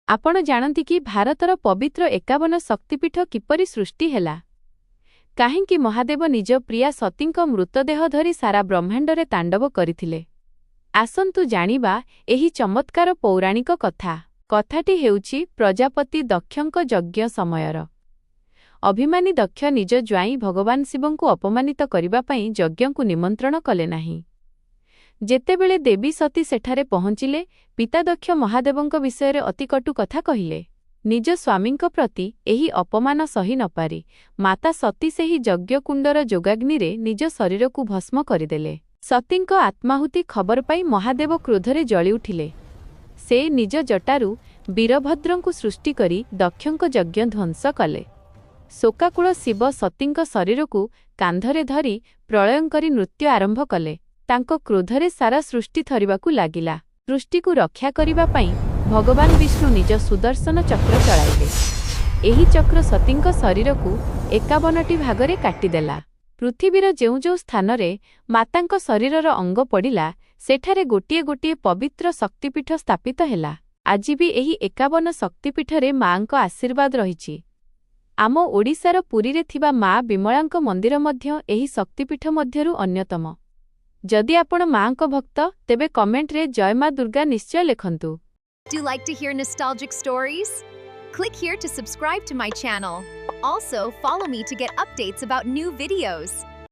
ଆପଣ ଜାଣନ୍ତି କି ଭାରତର ପବିତ୍ର 51 ଶକ୍ତିପୀଠ କିପରି ସୃଷ୍ଟି ହେଲା? କାହିଁକି ମହାଦେବ ନିଜ ପ୍ରିୟା ସତୀଙ୍କ ମୃତଦେହ ଧରି ସାରା ବ୍ରହ୍ମାଣ୍ଡରେ ତାଣ୍ଡବ କରିଥିଲେ? ଆସନ୍ତୁ ଜାଣିବା ଏହି ଚମତ୍କାର ପୌରାଣିକ କଥା। କଥାଟି ହେଉଛି ପ୍ରଜାପତି ଦକ୍ଷଙ୍କ ଯଜ୍ଞ ସମୟର। ଅଭିମାନୀ ଦକ୍ଷ ନିଜ ଜ୍ୱାଇଁ ଭଗବାନ ଶିବଙ୍କୁ ଅପମାନିତ କରିବା ପାଇଁ ଯଜ୍ଞକୁ ନିମନ୍ତ୍ରଣ କଲେ ନାହିଁ। ଯେତେବେଳେ ଦେବୀ ସତୀ ସେଠାରେ ପହଞ୍ଚିଲେ, ପିତା ଦକ୍ଷ ମହାଦେବଙ୍କ ବିଷୟରେ ଅତି କଟୁ କଥା କହିଲେ। ନିଜ ସ୍ୱାମୀଙ୍କ ପ୍ରତି ଏହି ଅପମାନ ସହି ନପାରି ମାତା ସତୀ ସେହି ଯଜ୍ଞକୁଣ୍ଡର ଯୋଗାଗ୍ନିରେ ନିଜ ଶରୀରକୁ ଭସ୍ମ କରିଦେଲେ। ସତୀଙ୍କ ଆତ୍ମାହୁତି ଖବର ପାଇ ମହାଦେବ କ୍ରୋଧରେ ଜଳିଉଠିଲେ। ସେ ନିଜ ଜଟାରୁ ବୀରଭଦ୍ରଙ୍କୁ ସୃଷ୍ଟି କରି ଦକ୍ଷଙ୍କ ଯଜ୍ଞ ଧ୍ୱଂସ କଲେ। ଶୋକାକୁଳ ଶିବ ସତୀଙ୍କ ଶରୀରକୁ କାନ୍ଧରେ ଧରି ପ୍ରଳୟଙ୍କରୀ ନୃତ୍ୟ ଆରମ୍ଭ କଲେ। ତାଙ୍କ କ୍ରୋଧରେ ସାରା ସୃଷ୍ଟି ଥରିବାକୁ ଲାଗିଲା। ସୃଷ୍ଟିକୁ ରକ୍ଷା କରିବା ପାଇଁ ଭଗବାନ ବିଷ୍ଣୁ ନିଜ ସୁଦର୍ଶନ ଚକ୍ର ଚଳାଇଲେ। ଏହି ଚକ୍ର ସତୀଙ୍କ ଶରୀରକୁ 51ଟି ଭାଗରେ କାଟିଦେଲା। ପୃଥିବୀର ଯେଉଁ ଯେଉଁ ସ୍ଥାନରେ ମାତାଙ୍କ ଶରୀରର ଅଙ୍ଗ ପଡ଼ିଲା, ସେଠାରେ ଗୋଟିଏ ଗୋଟିଏ ପବିତ୍ର ଶକ୍ତିପୀଠ ସ୍ଥାପିତ ହେଲା। ଆଜି ବି ଏହି 51 ଶକ୍ତିପୀଠରେ ମାଙ୍କ ଆଶୀର୍ବାଦ ରହିଛି। ଆମ ଓଡ଼ିଶାର ପୁରୀରେ ଥିବା ମା ବିମଳାଙ୍କ ମନ୍ଦିର ମଧ୍ୟ ଏହି ଶକ୍ତିପୀଠ ମଧ୍ୟରୁ ଅନ୍ୟତମ। ଯଦି ଆପଣ ମାଙ୍କ ଭକ୍ତ, ତେବେ କମେଣ୍ଟରେ ଜୟ ମା ଦୁର୍ଗା ନିଶ୍ଚୟ ଲେଖନ୍ତୁ। Do you like to hear nostalgic stories? Click here to subscribe to my channel. Also, follow me to get updates about new videos.